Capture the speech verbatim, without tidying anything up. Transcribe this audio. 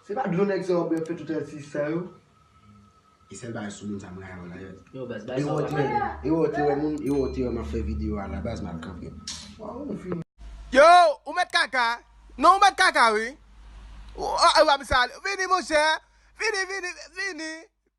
Se pa dlo nèg sa yo bwè fè tout atis sa yo. E sèl bagay sou moun sa mwen avè la yo. Yo baz, baz. E ou te wè, e ou te wè moun, e ou te wè m ap fè videyo a la baz m al kanpe. Waw, ou fini. Yo, ou mèt kaka. Non, ou mèt kaka wi. Ou, ou, ou ap sal. Vini monchè. Vini, vini, vini.